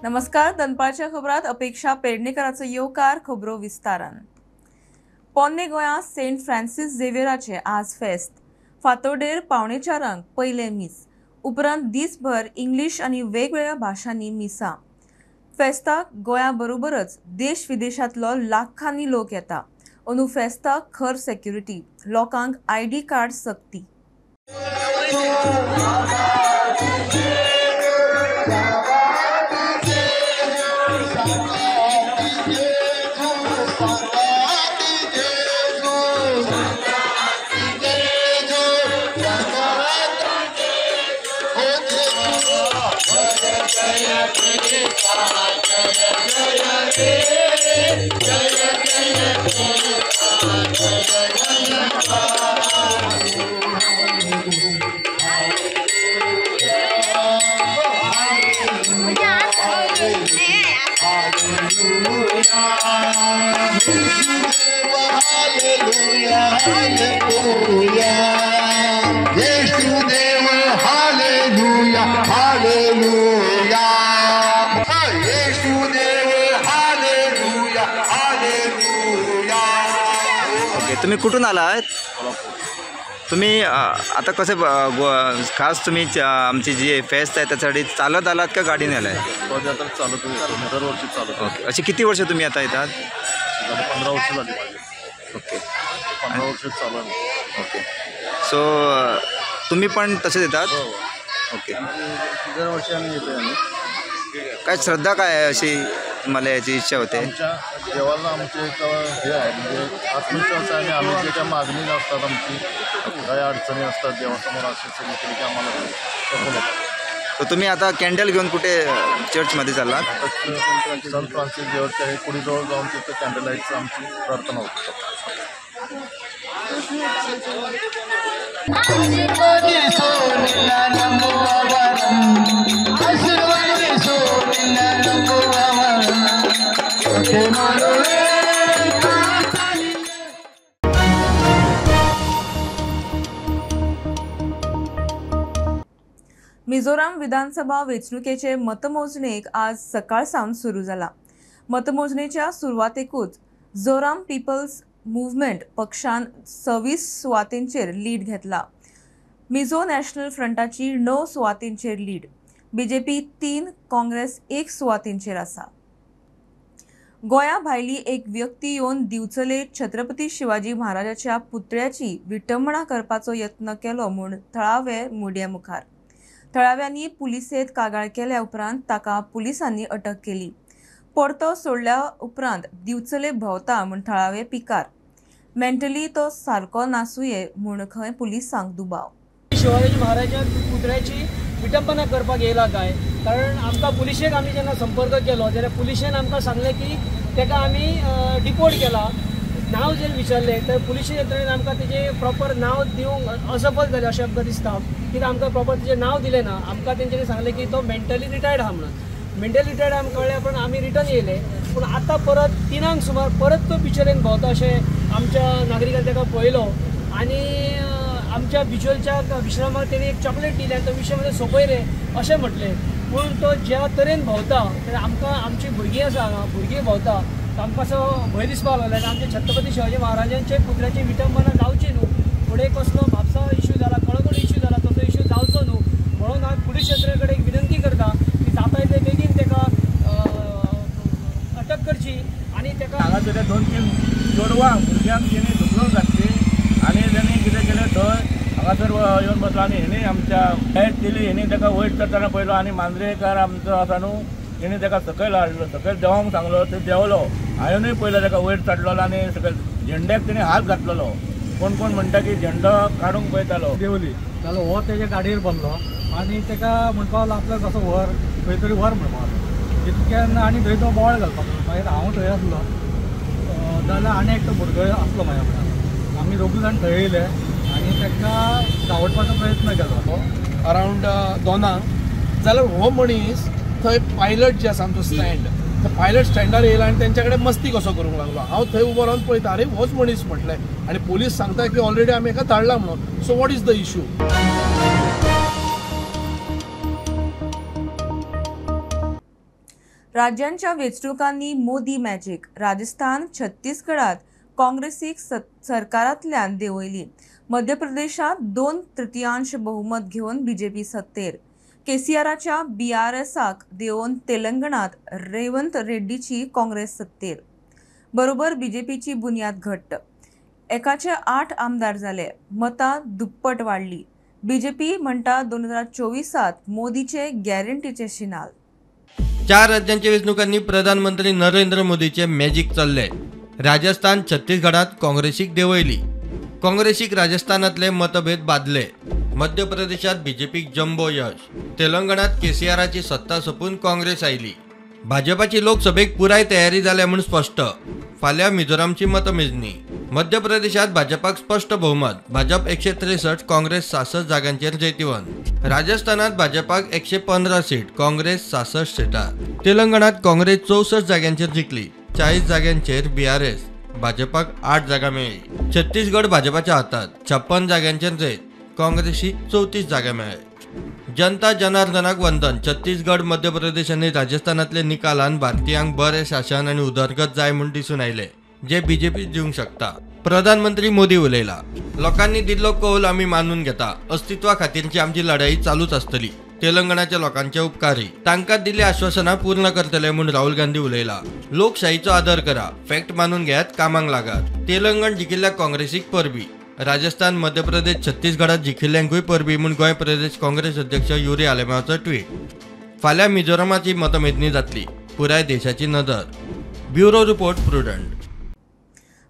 नमस्कार, दनपारच्या खबरात अपेक्षा पेडणेकराचो येवकार. खबरो विस्तारान. पोन्ने गोंयांत सेंट फ्रांसीस झेवियराचे आज फेस्त. फातोडेर 3:45 पयलें मीस, उपरांत दीसभर इंग्लीश आनी वेगवेगळ्या भाशांनी मिसां. फेस्ताक गोंया बरोबरच देश विदेशांतलो लाखांनी लोक येता. अंदू फेस्ताक खर सेक्युरिटी, लोकांक आयडी कार्ड सक्ती. तुम्ही कुठून आलात? तुम्ही आता कसे खास तुम्ही आमची जी फेस्ट आहे त्यासाठी चालत आलात का गाडीने आलाय? पदयात्रा चालत येतो, दरवर्षी चालत. ओके. अशी किती वर्ष तुम्ही आता येतात? 15 वर्ष झाली माझी. ओके, 15 वर्ष चालू आहे. ओके, सो तुम्ही पण तसेच येतात? ओके, दरवर्षी आम्ही येतो. आम्ही काय श्रद्धा काय आहे अशी तुम्हाला याची इच्छा होते? आमच्या देवाला आमचे एक हे आहे, म्हणजे आत्मविश्वास आहे. आणि आम्ही जे काही मागणी असतात, आमची काही अडचणी असतात देवासमोर अशी सगळी केली की आम्हाला सफल होतात. तर तुम्ही आता कॅन्डल घेऊन कुठे चर्चमध्ये चाललात? संत फ्रान्सिस झेवियरच्या हे कुडीजवळ जाऊन तिथं कॅन्डल लाईटचं आमची प्रार्थना होते. मिझोराम विधानसभा वेंचणुकेचे मतमोजणेक आज सकाळ सावन सुरू जाला. मतमोजणेच्या सुरवातेकूच झोराम पीपल्स मुव्हमेंट पक्षान 26 सुवातींचेर लीड घेतला. मिझो नॅशनल फ्रंटाची 9 सुवातींचेर लीड, बीजेपी 3, काँग्रेस 1 सुवातींचेर आसा. गोंया भायली एक व्यक्ती येवन दिवचले छत्रपती शिवाजी महाराजाच्या पुतळ्याची विटंबणा करपाचो यत्न केलो म्हूण थळावे मुडिया मुखार. थळाव्यांनी पुलिसेंत कागाळ केल्या उपरांत ताका पुलिसांनी अटक केली. परतो सोडल्या उपरांत दिवचले भोंवता म्हूण थळावे पिकार. मेंटली तो सारको नासुये म्हूण खंय पुलिसांक दुबाव. शिवाजी महाराजाच्या पुतळ्याची विटंबना करपाक येयला काय? कारण आमकां पुलिशेक आमी जेन्ना संपर्क केलो जाल्यार पुलिशेन आमकां सांगलें की ताका आमी डिपोर्ट केला. नांव जर विचारलें तर पुलिशे यंत्रणेन आमकां तेजें प्रॉपर नांव दिवंक असफल जालें अशें आमकां दिसता. कित्याक आमकां प्रॉपर तेजें नांव दिलें ना. आमकां तेंच्यांनी सांगलें की तो मेंटली रिटायर्ड आहा म्हणून. मेंटली रिटायर्ड आमकां कळ्ळें, पण आमी रिटर्न येयले. पूण आतां परत 3 सुमार परत तो बिचोलेन भोंवता अशें आमच्या नागरिकान ताका पळयलो आनी आमच्या बिचोलच्या विश्रामाक तेणी एक चॉकलेट दिली आनी तो विशय सोंपयले अशें म्हटलें. पूण तो ज्या तरेन भोंवता तर आमकां आमची भुरगीं आसा हांगा, भुरगीं भोंवता आमकां असो भंय दिसपाक लागलो. आनी आमच्या छत्रपती शिवाजी महाराजांचे पुतळ्याची विटंबना जावची न्हू, फुडें कसलो म्हापसा इश्यू जाला, कळंगूट इश्यू जाला, तसो इश्यू जावचो न्हू म्हणून हांव पुलीस यंत्रणे कडेन एक विनंती करता की जाता इतले बेगीन ताका अटक करची आनी ताका हांगा 2-3 चेडवां भुरग्यांक तेणी धुकलून घातली आनी तेणी कितें केलें थंय हांगासर येवन बसलो आनी हेणी आमच्या लायट दिली, हेणी ताका वयर चडटना पळयलो आनी मांद्रेकार आमचो आसा न्हू तेणी ताका सकयल हाडलो, सकयल देंवोंक सांगलो, थंय देंवलो. हांवेनूय पळयलो ताका वयर चडलेलो आनी सकयल झेंड्याक तेणी हात घातलेलो. कोण कोण म्हणटा की झेंडो काडूंक पळयतालो. देंवली जाल्यार हो तेज्या गाडयेर बसलो आनी ताका म्हणपाक लागलो आपल्याक कसो व्हर खंय तरी व्हर म्हणपाक लागलो. इतक्यान आनी थंय तो बोवाळ घालपाक लागलो. मागीर हांव थंय आसलो जाल्यार आनी एकटो भुरगो आसलो म्हाज्या वांगडा. आमी दोगूय जाण थंय येयले आनी ताका धांवडपाचो प्रयत्न केलो. अरावंड 2 जाल्यार हो मनीस थंय पायलट जे आसा आमचो स्टँड, पायलट स्टँडार येयला आनी तेंच्या कडेन मस्ती कसो करूंक लागलो. हांव थंय उबो रावन पळयता, आरे होच मनीस म्हटलें आनी पोलीस सांगता की ऑलरेडी आमी हेका धाडला म्हणून. So what is the issue? राज्यांच्या वेंचणुकांनी मोदी मॅजीक. राजस्थान, छत्तीसगडात काँग्रेसीक सरकारांतल्यान देंवयली. मध्य प्रदेशात 2/3 बहुमत घेवन बीजेपी सत्तेर. केसीआराच्या बीआरएसाक देंवोवन तेलंगणात रेवंत रेड्डीची काँग्रेस सत्तेर. बरोबर बीजेपीची बुन्याद घट्ट. 108 आमदार जाले. मतां दुप्पट वाडली. बीजेपी म्हणटा 2024 मोदीचे गॅरंटीचे शिनाल. 4 राज्यांच्या वेंचणुकांनी प्रधानमंत्री नरेंद्र मोदीचे मॅजीक चल्ले. राजस्थान, छत्तीसगडात काँग्रेसीक देंवयली. काँग्रेसीक राजस्थानातले मतभेद बादले. मध्य प्रदेशात बीजेपीक जम्बो यश. तेलंगणात केसीआराची सत्ता सोंपून काँग्रेस आयली. भाजपाची लोकसभेक पुराय तयारी जाल्या म्हूण स्पश्ट. फाल्यां मिझोरामची मतमेजणी. मध्य प्रदेशात भाजपाक स्पश्ट बहुमत. भाजप 163, काँग्रेस 66 जागांचेर जैतिवंत. राजस्थानात भाजपाक 115 सीट, काँग्रेस 66 सीटां. तेलंगणात काँग्रेस 64 जाग्यांचेर जिखली. 40 जाग्यांचेर बीआरएस. भाजपाक 8 जागा मेळ्ळी. छत्तीसगड भाजपाच्या हातात 56 जाग्यांचेर जैत, काँग्रेसीक 34 जागा मेळ्ळे. जनता जनार्दनाक वंदन. छत्तीसगड, मध्य प्रदेश आनी राजस्थानांतले निकालान भारतीयांक बरें शासन आनी उदरगत जाय म्हूण दिसून आयले, जे बीजेपी दिवंक शकता. प्रधानमंत्री मोदी उलयला, लोकांनी दिल्लो कौल आमी मानून घेता. अस्तित्वा खातीरची आमची लढाई चालूच आसतली. तेलंगणाच्या लोकांचे उपकारी, तांकां दिल्ली आश्वासनां पूर्ण करतले म्हूण राहुल गांधी उलयला. लोकशाहीचो आदर करा, फॅक्ट मानून घेयात, कामाक लागात. तेलंगण जिखिल्ल्या काँग्रेसीक परबी. राजस्थान, मध्य प्रदेश, छत्तीसगडात जिखिल्ल्यांकूय परबी म्हूण गोंय प्रदेश काँग्रेस अध्यक्ष युरी आलेमांवचो ट्वीट. फाल्यां मिझोरामाची मतमेजणी जातली. पुराय देशाची नदर. Bureau report, Prudent.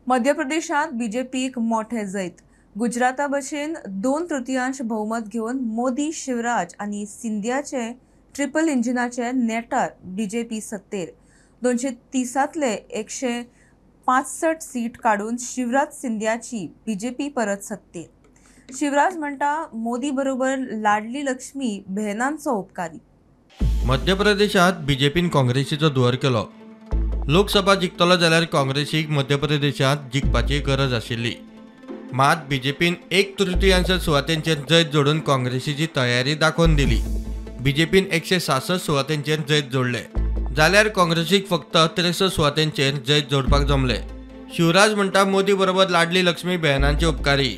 मध्य प्रदेशात बीजेपीक मोठे जैत. गुजराता भशेन 2/3 बहुमत घेवन मोदी, शिवराज आनी सिंधियाचे ट्रिपल इंजिनाचे नेटार बीजेपी सत्तेर. 230तले 165 सीट काडून शिवराज सिंधियाची बीजेपी परत सत्तेर. शिवराज म्हणटा मोदी बरोबर लाडली लक्ष्मी बहनांचो उपकारी. मध्य प्रदेशात बीजेपीन काँग्रेसीचो धुवर केलो. लोकसभा जिखतलो जाल्यार काँग्रेसीक मध्य प्रदेशात जिखपाची गरज आशिल्ली. मात बीजेपीन 1/3 सुवातेंचेर जैत जोडून काँग्रेसीची तयारी दाखोवन दिली. बीजेपीन 166 सुवातेंचेर जैत जोडले जाल्यार काँग्रेसीक फक्त 63 सुवातेंचेर जैत जोडपाक जमले. शिवराज म्हणटा मोदी बरोबर लाडली लक्ष्मी बहनांचे उपकारी.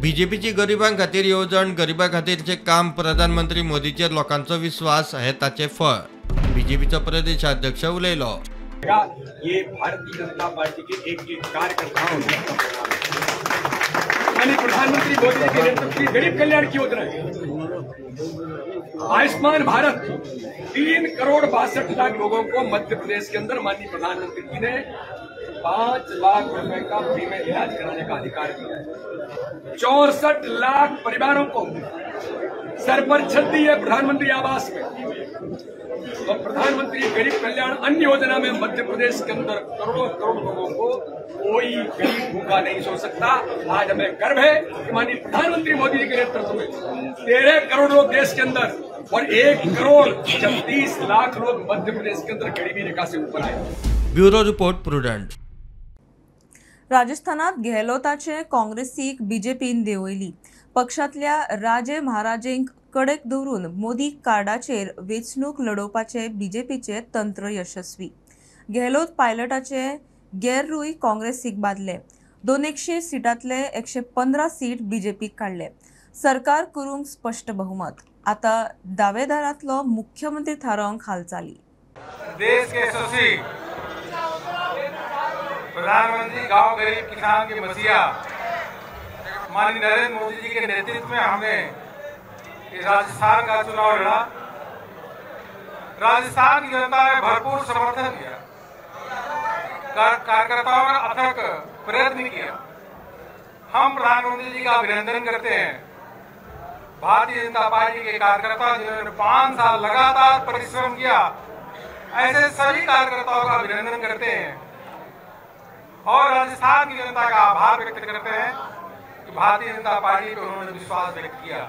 बीजेपीची गरिबां खातीर येवजण, गरिबां खातीरचें काम, प्रधानमंत्री मोदीचेर लोकांचो विश्वास हे ताचें फळ. बीजेपीचो प्रदेशाध्यक्ष उलयलो. ये भारतीय जनता पार्टी के एक एक कार्यकर्ताओं ने प्रधानमंत्री मोदी के नेतृत्व की गरीब कल्याण की योजना, आयुष्मान भारत, 3,62 करोड़ लोगों को मध्य प्रदेश के अंदर माननीय प्रधानमंत्री जी ने 5 लाख रुपए का फ्री में इलाज कराने का अधिकार दिया है। 64 लाख परिवारों को सर पर छत दी है प्रधानमंत्री आवास में। तो प्रधानमंत्री गरीब कल्याण अन्न योजना में मध्य प्रदेश के अंदर करोड़ों करोड़ लोगों को कोई गरीब भूखा नहीं सो सकता। आज हमें गर्व है कि माननीय प्रधानमंत्री मोदी जी के नेतृत्व में 13 करोड़ लोग देश के अंदर और 1 करोड़ 36 लाख लोग मध्य प्रदेश के अंदर गरीबी रेखा से ऊपर आए। Bureau report, Prudent. राजस्थानात गेहलोताचे काँग्रेसीक बीजेपीन देंवयली. पक्षांतल्या राजे महाराजेंक कडेक दवरून मोदी कार्डाचेर वेंचणूक लडोवपाचे बीजेपीचे तंत्र यशस्वी. गेहलोत पायलटाचे गैररूय काँग्रेसीक बादले. 200 सिटांतले 115 सीट बीजेपीक काडले. सरकार करूंक स्पश्ट बहुमत. आतां दावेदारांतलो मुख्यमंत्री थारावंक हालचाली. देश के यशस्वी प्रधानमंत्री गांव गरीब किसान के मसीहा माननीय नरेंद्र मोदी जी के नेतृत्व में हमने राजस्थान का चुनाव लड़ा। राजस्थान की जनता ने भरपूर समर्थन दिया, कार्यकर्ताओं ने अथक प्रयत्न किया। हम प्रधानमंत्री जी का अभिनंदन करते हैं। भारतीय जनता पार्टी के कार्यकर्ता जिन्होंने 5 साल लगातार परिश्रम किया, ऐसे सभी कार्यकर्ताओं का अभिनंदन करते हैं और राजस्थान की जनता का आभार व्यक्त करते हैं। कि भारतीय जनता पार्टी पर उन्होंने विश्वास व्यक्त किया।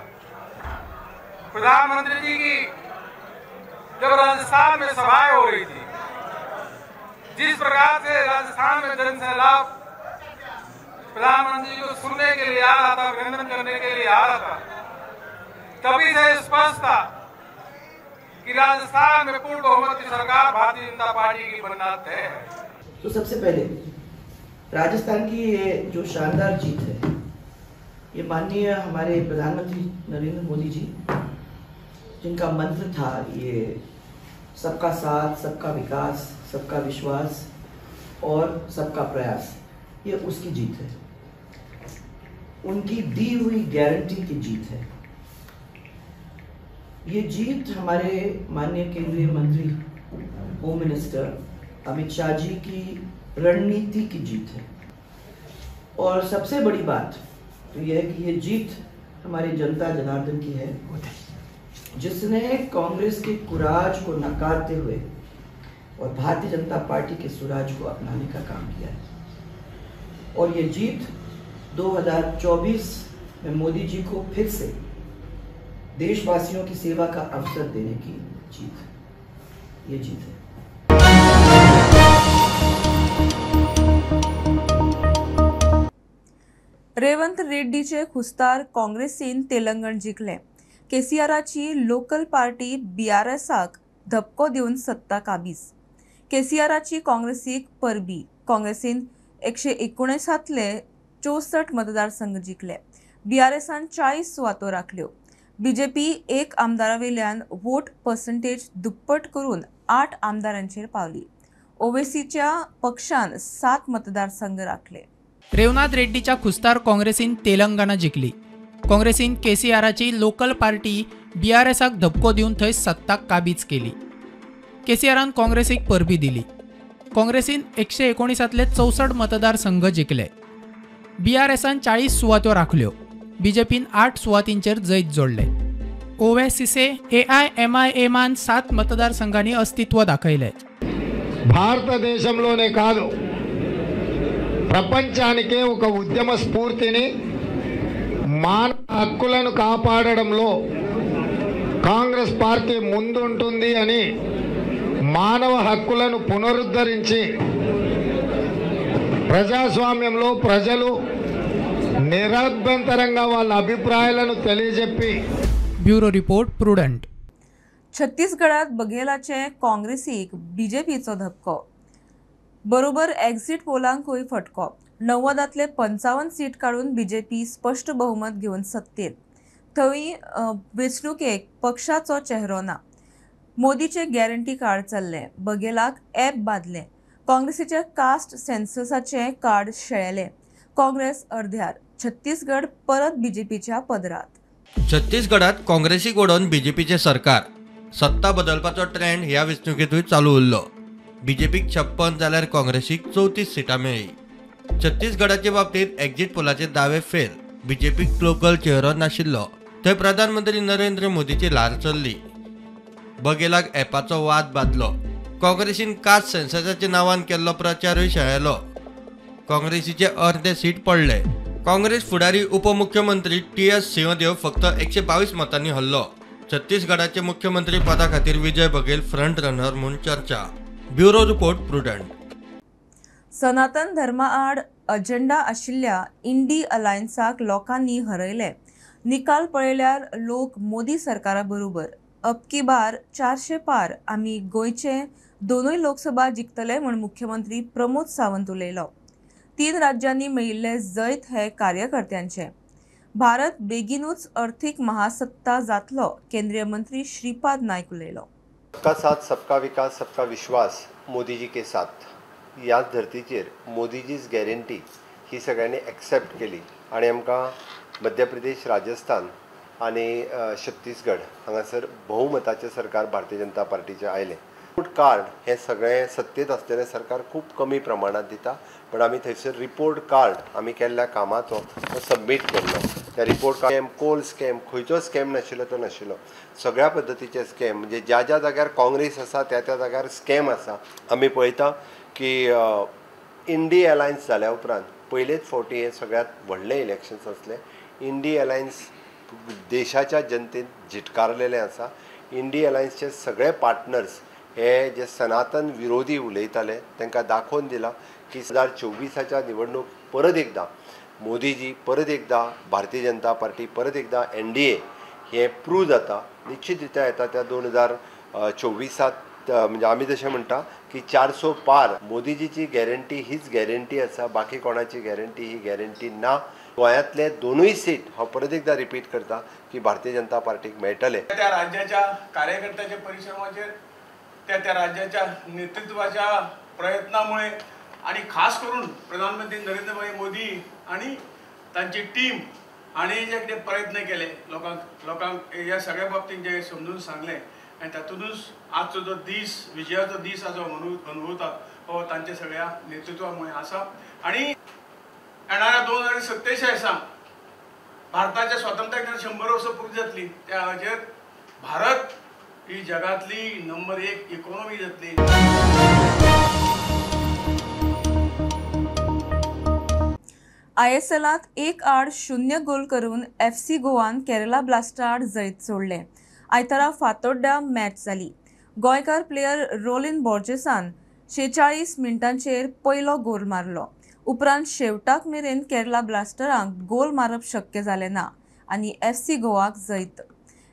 प्रधानमंत्री जी की जब राजस्थान में सभाएं हो रही थी, जिस प्रकार से राजस्थान में जन सैलाब प्रधानमंत्री को सुनने के लिए आ रहा था, अभिनंदन करने के लिए आ रहा था, तभी से स्पष्ट था कि राजस्थान में पूर्ण बहुमत की सरकार भारतीय जनता पार्टी की बनना तय है। तो सबसे पहले राजस्थान की ये जो शानदार जीत है, ये माननीय हमारे प्रधानमंत्री नरेंद्र मोदी जी, जिनका मंत्र था ये सबका साथ, सबका विकास, सबका विश्वास और सबका प्रयास, ये उसकी जीत है, उनकी दी हुई गारंटी की जीत है। ये जीत हमारे माननीय केंद्रीय मंत्री होम मिनिस्टर अमित शाह जी की रणनीति की जीत है। और सबसे बड़ी बात तो यह है कि ये जीत हमारी जनता जनार्दन की है, जिसने कांग्रेस के कुराज को नकारते हुए और भारतीय जनता पार्टी के सुराज को अपनाने का काम किया है। और ये जीत 2024 में मोदी जी को फिर से देशवासियों की सेवा का अवसर देने की जीत, ये जीत है। रेवंत रेड्डीचे खुस्तार काँग्रेसीन तेलंगण जिखलें। केसीआराची लोकल पार्टी बीआरएसाक धपको दिवन सत्ता काबीज। केसीआराची काँग्रेसीक परबी। काँग्रेसीन 119तले 64 मतदारसंघ जिखले। बीआरएसान 40 सुवातो राखल्यो। बीजेपी 1 आमदारावेल्यान वोट पर्संटेज दुप्पट करून 8 आमदारांचेर पावली। ओवेसीच्या पक्षान 7 मतदारसंघ राखले। रेवनाथ रेड्डीच्या खुस्तार काँग्रेसीन तेलंगणा जिखली। काँग्रेसीन केसीआराची लोकल पार्टी बीआरएसाक धपको दिवन थंय सत्ता काबीज केली। केसीआरान काँग्रेसीक परबी दिली। काँग्रेसीन 119तले 64 मतदारसंघ जिखले। बीआरएसान 40 सुवात्यो राखल्यो। बीजेपीन 8 सुवातींचेर जैत जोडले। ओवेसीचे एआयएमआयएमान 7 मतदारसंघांनी अस्तित्व दाखयलें। భారతదేశంలోనే కాదు ప్రపంచానికే ఒక ఉద్యమ స్ఫూర్తిని, మానవ హక్కులను కాపాడడంలో కాంగ్రెస్ పార్టీ ముందుంటుంది అని మానవ హక్కులను పునరుద్ధరించి ప్రజాస్వామ్యంలో ప్రజలు నిరభ్యంతరంగా వాళ్ళ అభిప్రాయాలను తెలియజెప్పి. Bureau report, Prudent. छत्तीसगडात बघेलाचे काँग्रेसीक बीजेपीचो धपको, बरोबर एक्झिट पोलांकूय फटको। 90तले 55 सीट काडून बीजेपी स्पष्ट बहुमत घेवन सत्तेर। थंय वेंचणुकेक पक्षाचो चेहरो ना। मोदीचे गॅरंटी कार्ड चल्लें, बघेलाक ॲप बादलें, काँग्रेसीचे कास्ट सेन्ससाचें कार्ड शेळेलें। काँग्रेस अर्ध्यार, छत्तीसगड परत बीजेपीच्या पदरात। छत्तीसगडात काँग्रेसीक ओडून बीजेपीचें सरकार। सत्ता बदलपाचो ट्रेंड ह्या वेंचणुकेंतूय चालू उरलो। बीजेपीक 56 जाल्यार काँग्रेसीक 34 सिटां मेळ्ळी। छत्तीसगडाचे बाबतींत एक्झिट पोलाचे दावे फेल। बीजेपीक लोकल चेहरो नाशिल्लो, थंय प्रधानमंत्री नरेंद्र मोदीची ल्हार चल्ली। बघेलाक ॲपाचो वाद बादलो। काँग्रेसीन कास्ट सेन्ससाच्या नांवान केल्लो प्रचारूय शेळेलो। काँग्रेसीचे अर्दे सीट पडले। काँग्रेस फुडारी उपमुख्यमंत्री टी एस सिंहदेव फक्त 122 मतांनी हरलो। छत्तीसगडाचे मुख्यमंत्री पदा खातीर विजय बघेल फ्रंट रनर म्हूण चर्चा. Bureau report, Prudent. सनातन धर्माआड अजेंडा आशिल्ल्या इंडी अलायन्साक लोकांनी हरयले। निकाल पळयल्यार लोक मोदी सरकारा बरोबर। अब की बार 400 पार, आमी गोंयचे दोनूय लोकसभा जिखतले म्हूण मुख्यमंत्री प्रमोद सावंत उलयलो। 3 राज्यांनी मेळिल्ले जैत हे कार्यकर्त्यांचे। भारत बेगीनूच अर्थीक महासत्ता जातलो, केंद्रीय मंत्री श्रीपाद नायक उलयलो। सबका साथ, सबका विकास, सबका विश्वास मोदी जी के साथ ह्याच धर्तीचेर मोदीजीज गॅरंटी ही सगळ्यांनी एक्सेप्ट केली आनी आमकां मध्य प्रदेश, राजस्थान आनी छत्तीसगड हांगासर बहुमताचें सरकार भारतीय जनता पार्टीचें आयलें। रिपोर्ट कार्ड हें सगळें सत्तेंत आसतलें सरकार खूब कमी प्रमाणांत दिता, पण आमी थंयसर रिपोर्ट कार्ड आमी केल्ल्या कामाचो तो सबमीट केल्लो। त्या रिपोर्ट कार्ड कोल स्कॅम, खंयचो स्कॅम नाशिल्लो तो नाशिल्लो, सगळ्या पद्दतीचे स्कॅम, म्हणजे ज्या ज्या जाग्यार काँग्रेस आसा त्या त्या जाग्यार स्कॅम आसा। आमी पळयता की इंडी अलायन्स जाल्या उपरांत पयलेच फावटी हें सगळ्यांत व्हडलें इलेक्शन्स आसलें. इंडी अलायन्स देशाच्या जनतेन झिटकारलेलें आसा. इंडी अलायन्सचे सगळे पार्टनर्स हे जे सनातन विरोधी उलयताले तांकां दाखोवन दिलां की 2024 निवडणूक परत एकदां मोदीजी, परत एकदां भारतीय जनता पार्टी, परत एकदां NDA हें प्रूव जाता. निश्चित रित्या येता त्या 2024 म्हणजे आमी जशें म्हणटा की 400 पार मोदीजीची गॅरंटी हीच गॅरंटी आसा, बाकी कोणाची गॅरंटी ही गॅरंटी ना. गोंयांतले 2 सीट हांव परत एकदां रिपीट करता की भारतीय जनता पार्टीक मेळटले. त्या राज्याच्या कार्यकर्त्याच्या परिश्रमाचेर, त्या त्या राज्याच्या नेतृत्वाच्या प्रयत्नामुळे आणि खास करून प्रधानमंत्री नरेंद्रभाई मोदी आणि तांची टीम हांणी जे कितें प्रयत्न केले लोकांक लोकांक ह्या सगळ्या बाबतींत जे समजून सांगलें आनी तातूंतच आजचो जो दीस विजयाचो दीस आसा अनुभवता हो तांच्या सगळ्या नेतृत्वामुळे आसा. आनी येणाऱ्या 2027 दिसा भारताच्या स्वातंत्र्याक 100 वर्सां पुरी जातली, त्या हाचेर भारत ही जगातली नंबर 1 इकॉनॉमी जातली. ISLांत 1-0 गोल करून FC गोवान केरला ब्लास्टा आड जैत जोडलें. आयतारा फातोड्ड्या मॅच जाली. गोंयकार प्लेयर रोलिन बॉर्जेसान 46 मिनटांचेर पयलो गोल मारलो. उपरांत शेवटाक मेरेन केरला ब्लास्टरांक गोल मारप शक्य जालें ना आनी FC गोवाक जैत.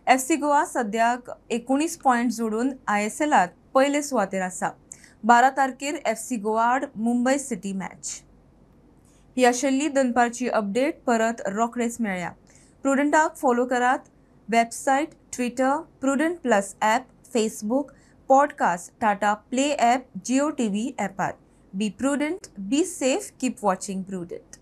FC Goa सद्याक 19 पॉयंट जोडून ISLांत पयले सुवातेर आसा. 12 तारखेर FC Goa आड मुंबय सिटी मॅच. ही आशिल्ली दनपारची अपडेट. परत रोखडेच मेळया. प्रुडंटाक फॉलो करात. Website, Twitter, Prudent plus app, Facebook, podcast, Tata play app, Jio TV ॲपार. Be prudent, be safe, keep watching Prudent.